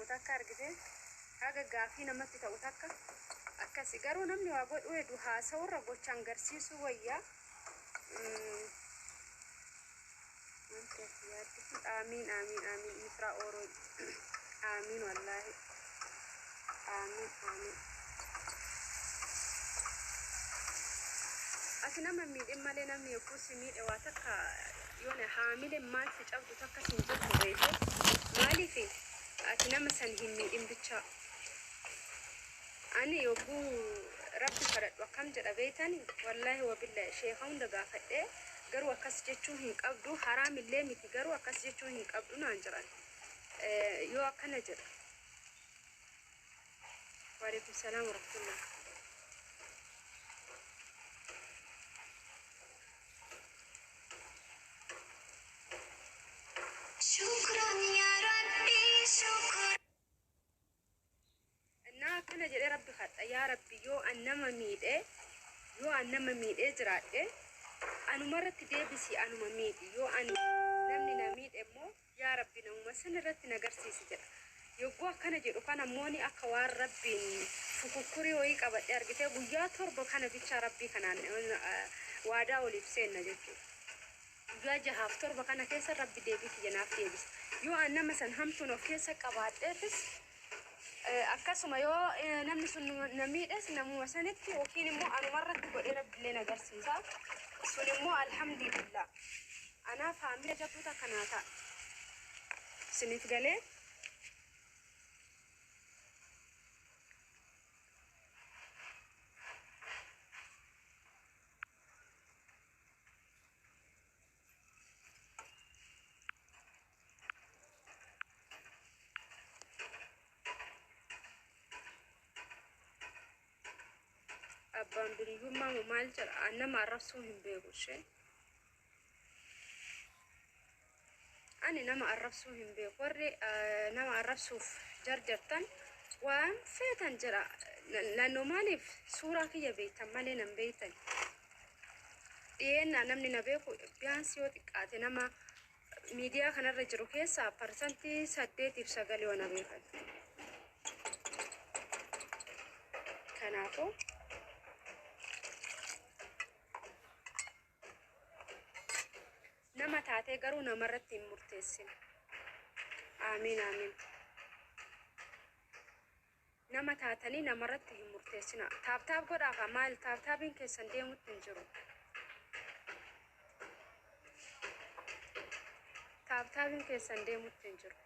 ajaa'ibu takka argite haga gaafii namatti ta'u takka akkasi. Garuu namni waa godhuu hedu haasa'urra gochaan garsiisuu wayya. Wanti ati yaadde kun aamiin aamiin aamiin misraa ooroo aamiin wallaahi aamiin aamiin. Ati nama hin miidhin malee namni yogguu si miidhe waa takka yoona haamileen maal si cabdu takkas hin jirtu beeyte maaliif ati nama san hin miidhin bichaa. Ani yogguu Rabbi kadhadhu akkam jedha beeytani wallahi wabillahi sheekha hunda gaafadhee garuu akkas jechuu hin qabdu haraamillee miti garuu akkas jechuu hin qabdu naan jedhan yoo akkana jedha Waaleykum salaam warahmatullah. Innaa akkana jedhee Rabbi kadha, Yaa Rabbi, yoo an nama miidhe, yoo an nama miidhee jiraadhe, anuma irratti deebisii anuma miidhi, yoo an namni na miidhe immoo, yaa Rabbi namuma san irratti na garsiisi jedha. Yogguu akkana jedhu kana immoo ni akka waan Rabbiin fukukkurii wayii qabadhee argitee guyyaa 7 kana bichaa Rabbii kanaan waadaa waliif seenna jechuudha. Guyyaa jahaaf 7 kana keessa Rabbi deebii kiyya naaf deebisa. Yoo an nama san hamtuun of keessa qabaadheefis akkasuma yoo namni sun na miidhes namuma sanitti yookiin immoo anuma irratti godhee Rabbillee na garsiisa. Sun immoo alhamdulillah. Anaaf haamila jabduu takka naa ta'a. Isiniif galee? Abbaan biriyyummaa moo maal jedha? An nama arrabsuu hin beeku ishee. Ani nama arrabsuu hin beeku. Warri nama arrabsuuf jarjartan waan feetan jedha. Naannoo maaliif suuraa kiyya beektan malee nan beektan. Dhiyeennaa namni na beeku biyaansi yoo xiqqaate nama miidiyaa kanarra jiru keessaa parsantii 8f 9 yoo na beekan. Kanaafuu Nama taatee garuu namarratti hin murteessin. Aamiin Aamiin. Nama taatanii namarratti hin murteessinaa. Taap taap godhaa kaa maal taap taapiin keessan deemutti hin jiru. Taap taapiin keessan deemutti hin jiru.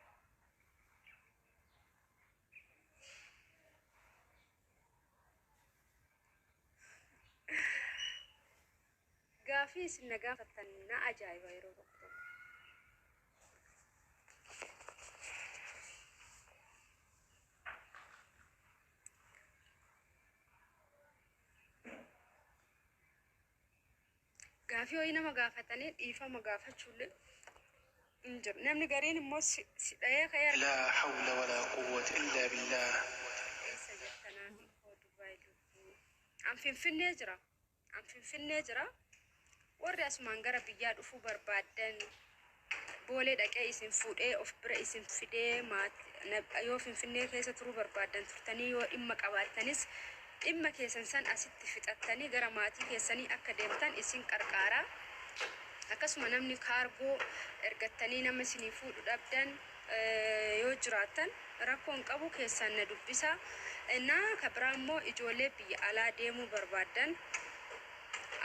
Gaafii isin na gaafattan na ajaa'iba yeroo tokko tokko. Gaafii wayii nama gaafatanii dhiifama gaafachuullee hin jiru. Namni gariin immoo si si dhayee ka'ee harka Laa hawla walaa quwwata illaa billaah. Eessa jirta naannoo koo Dubai lubbuu. An Finfinnee jira. An Finfinnee jira. Warri asumaan gara biyyaa dhufuu barbaaddan Boolee dhaqee isin fuudhee of bira isin fidee yoo Finfinnee keessa turuu barbaaddan turtanii yoo dhimma qabaattanis dhimma keessan san asitti fixattanii gara maatii keessanii akka deemtan isin qarqaara. Akkasuma namni kaargoo ergattanii nama isinii fuudhu dhabdan yoo jiraattan rakkoo hin qabu keessaan na dubbisaa. Innaa ka biraa immoo ijoollee biyya alaa deemuu barbaaddan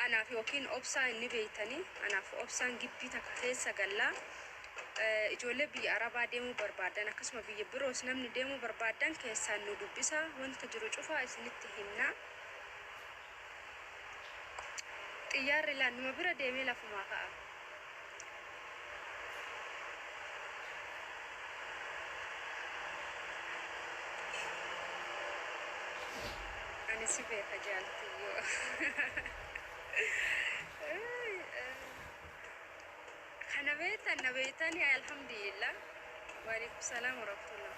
anaaf yookiin obsaa inni beeytanii anaaf obsaan gibbii takka keessa galla. Ijoollee biyya arabaa deemuu barbaaddan akkasuma biyya biroos namni deemuu barbaaddan keessaan nu dubbisaa wanta jiru cufaa isinitti himna. Xiyyaarri laal numa bira deemee lafumaa ka'a. Ani si beeka jaal Tiyyoo. Kana beektan na beektani alhamdulillah. Waalaikum salaam warahmatullah.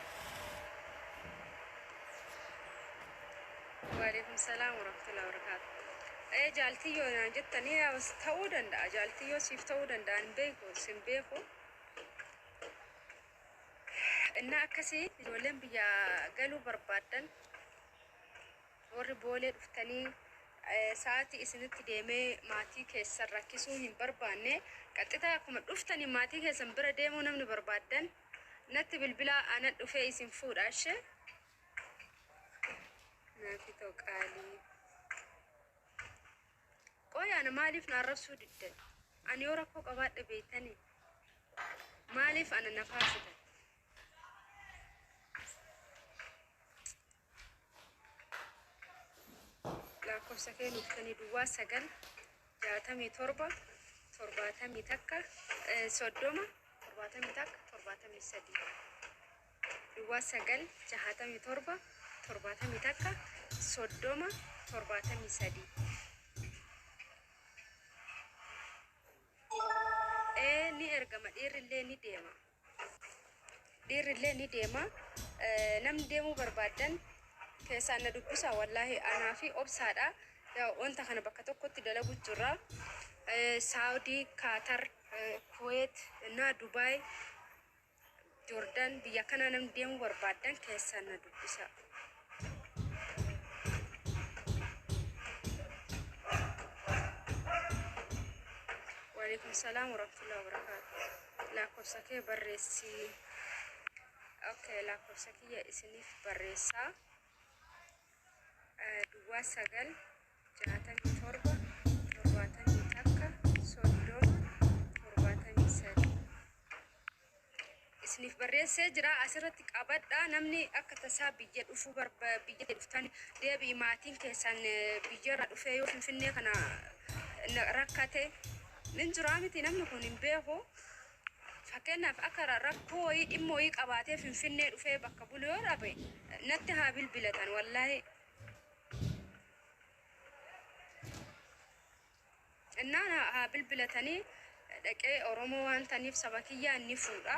Waalaikum salaam warahmatullahi wabarakaatu. Ee jaaltiyyoo naan jettanii ta'uu danda'a jaaltiyyoo siif ta'uu danda'a hin beeku sin beeku. Innaa akkasii ijoolleen biyya galuu barbaaddan warri Boolee dhuftanii sa'aatii isinitti deemee maatii keessan rakkisuu hin barbaanne, qaxxitaa akkuma dhuftanii maatii keessan bira deemuu namni barbaaddan natti bilbilaa, ana dhufee isin fuudha. Ishee naafi ta'u qaalii. Qoy, ana maaliif na arrabsuu diddan? Ani yoo rakkoo qabaadhe beektanii maaliif ana na faarsitan? Lakkoofsa kee nuuf kenni. 09 67 71 30 71 73. 09 67 71 30 73. Ee, ni ergama. Dhiirrillee ni deema, dhiirrillee ni deema. Namni deemuu barbaaddan keessaan na dubbisa. Wallaahi anaa fi obsaadha. Yaa, wanta kana bakka tokkotti dalagu jirra. Saawudii, Kaatar, Kuweet na Dubaay, Joordaan, biyya kanaa namni deemuu barbaaddan keessaan na dubbisa. Waalaikum salaam warahmatullahi wabarakaatu. Lakkoofsa kee barreessi. Okay, lakkoofsa kiyya isiniif barreessaa. 09 67 71 30 73 isiniif barreessee jira. Asirratti qabadha. Namni akka tasaa biyya dhufuu barba, biyya dhuftan deebi'i, maatiin keessan biyyarra dhufee yoo Finfinnee kana rakkate nin jiraa miti, namni kun hin beeku. Fakkeenyaaf akka rakkoo wayii, dhimma wayii qabaatee Finfinnee dhufee bakka bulu yoo dhabe natti haa bilbilatan, wallaahi. Innaan haa bilbilatanii, dhaqee Oromoo waan ta'aniif saba kiyyaa ni fuudha.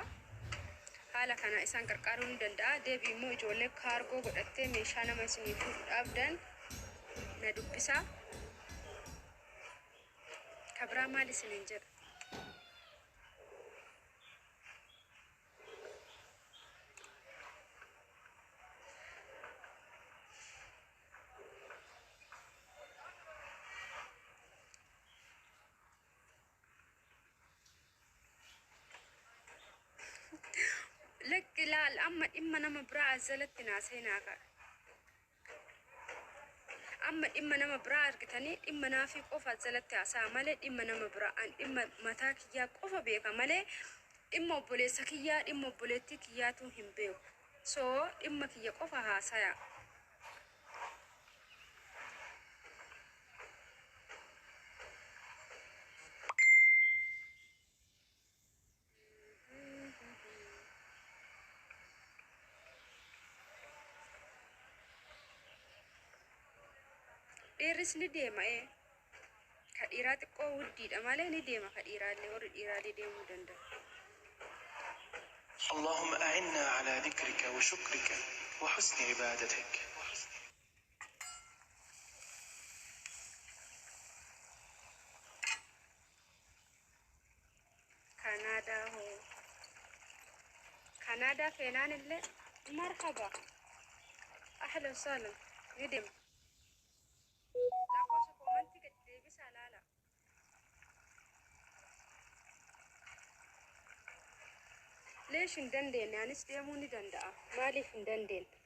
Haala kana isaan qarqaaruu ni danda'a. Deebi immoo ijoollee kaargoo godhattee meeshaa nama isinii fuudhu dhaabdan na dubbisaa. Kabiraa maal isiniin jedha? Lakki, laal, amma dhimma nama biraa as jalatti naa seenaa ka'a. Amma dhimma nama biraa argitanii dhimma naafii qofa as jalatti haasa'a malee dhimma nama biraa, an dhimma mataa kiyyaa qofa beeka malee dhimma obboleessa kiyyaa, dhimma obboleettii kiyyaatu hin beeku. So dhimma kiyya qofa haasaya. Dhiirris ni deema ee. Ka dhiiraa xiqqoo wuddiidha malee ni deema ka dhiiraallee, warri dhiiraallee deemuu danda'a. اللهم أعنا على ذكرك وشكرك وحسن عبادتك. Kanaadaa hoo? Kanaadaa feenaan illee marhaba. Ahlan sahlan, ni deema. Lakkoofsa koomantii gadi deebisaa laala. Leesh hin dandeenye? Anis deemuu ni danda'a. Maaliif hin dandeenye?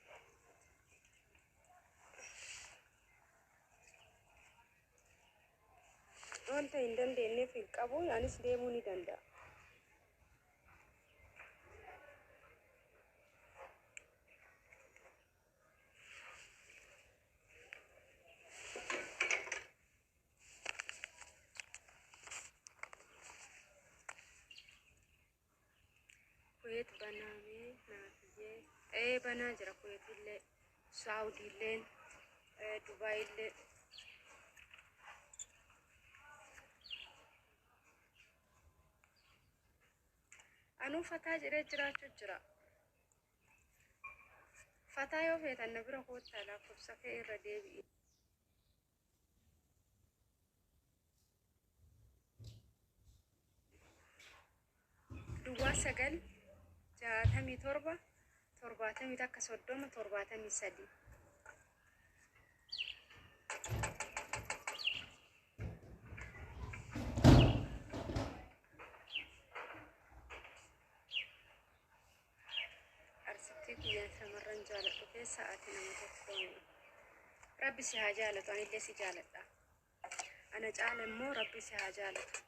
Wanta hin dandeenyeef hin qabu. Anis deemuu ni danda'a. Kuweet banaamee naafiyyee. Ee, banaa jira Kuweetillee, Saawudiilleen, Dubaayillee. Anuu fataa jedhee jiraachuu jira. Fataa yoo feetan na bira koottaa. Lakkoofsa kee irra deebi'i. 09 67 61 30 73. Arsittii guyyaan shamarran jaaladhu keessa ati nama tokko. Rabbi si haa jaalatu, anillee si jaaladha. Ana caala immoo Rabbi si haa jaalatu.